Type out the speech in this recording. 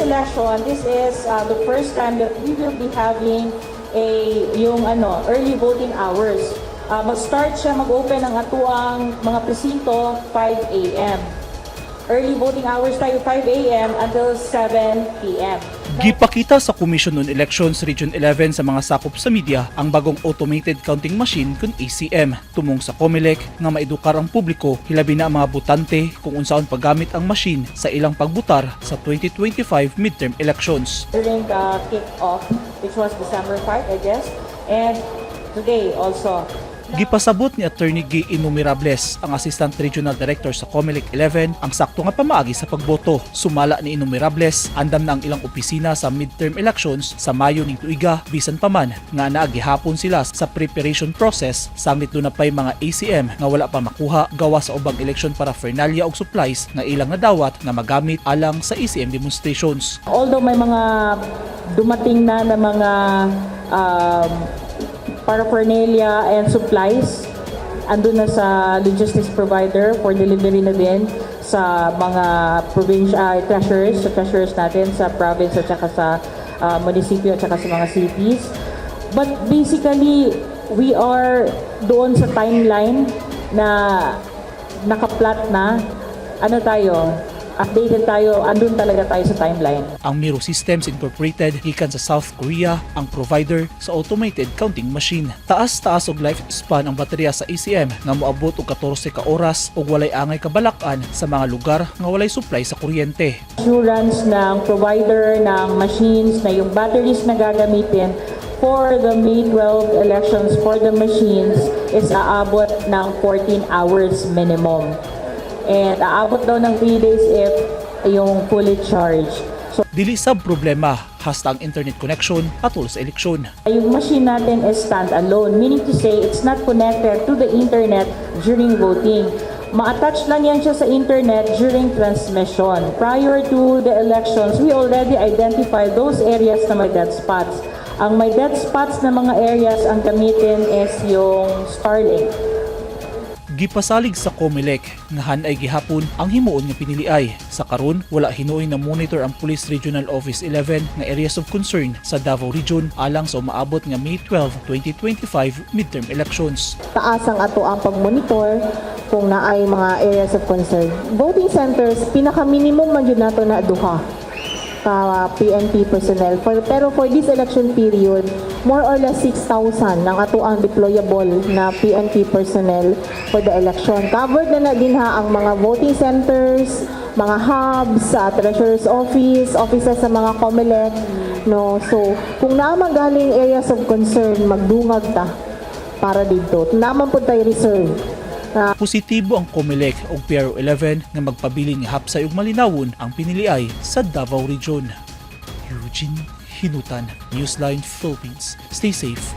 election, this is the first time that we will be having a yung ano, early voting hours. Mag-start siya, mag-open ang atuang mga presinto 5 a.m. Early voting hours tayo 5 a.m. until 7 p.m. Gipakita sa Commission on Elections Region 11 sa mga sakop sa media ang bagong automated counting machine kun ACM. Tumong sa COMELEC nga maedukar ang publiko, hilabi na ang mga botante, kung unsaon paggamit ang machine sa ilang pagbutar sa 2025 midterm elections. During the kick-off, which was December 5, I guess, and today also. Gipasabot ni Attorney G. Innumerables, ang Assistant Regional Director sa COMELEC 11, ang sakto nga pamaagi sa pagboto. Sumala ni Innumerables, andam na ang ilang opisina sa midterm elections sa Mayo ning tuiga, bisan pa man nga naa gihapon sila sa preparation process sanglit duna pay mga ACM nga wala pa makuha gawa sa ubang election paraphernalia og supplies nga ilang nadawat nga magamit alang sa ACM demonstrations. Although may mga dumating na na mga paraphernalia and supplies, andun na sa logistics provider for delivery na din sa mga provincial treasurers, sa treasurers natin sa province at saka sa munisipyo at saka sa mga cities. But basically, we are doon sa timeline na nakaplot na, ano tayo, updated tayo, andun talaga tayo sa timeline. Ang Miru Systems Incorporated gikan sa South Korea ang provider sa automated counting machine. Taas-taas og lifespan ang baterya sa ACM nga moabot og 14 ka oras ug walay angay kabalak-an sa mga lugar nga walay supply sa kuryente. Assurance ng provider ng machines na yung batteries na gagamitin for the May 12 elections for the machines is aabot ng 14 hours minimum. And aabot daw ng 3 days if yung fully charged. So Dili sab problema hasta ang internet connection atol sa eleksyon. Yung machine natin is stand-alone, meaning to say it's not connected to the internet during voting. Ma-attach lang yan siya sa internet during transmission. Prior to the elections, we already identified those areas na may dead spots. Ang may dead spots na mga areas, ang gamitin is yung Starlink. Gipasalig sa COMELEC nga han-ay gihapon ang himuon nga piniliay. Sa karon, wala hinuoy na monitor ang Police Regional Office 11 nga areas of concern sa Davao Region alang sa umaabot nga May 12, 2025 midterm elections. Taas ang ato ang pagmonitor kung naay mga areas of concern. Voting centers, pinaka-minimum man jud nato na duha ka PNP personnel. Pero for this election period, more or less 6,000 ang ato ang deployable na PNP personnel for the election. Covered na na din ha ang mga voting centers, mga hubs, sa treasurer's office, offices sa mga COMELEC, no? So, kung naa man galing areas of concern, magdungag ta para dito. Naa man pud tay reserve. Positibo ang COMELEC ug PRO 11 nga magpabilin nga hapsay ug malinawon ang piniliay sa Davao Region. Eugene Hinutan, Newsline Philippines. Stay safe.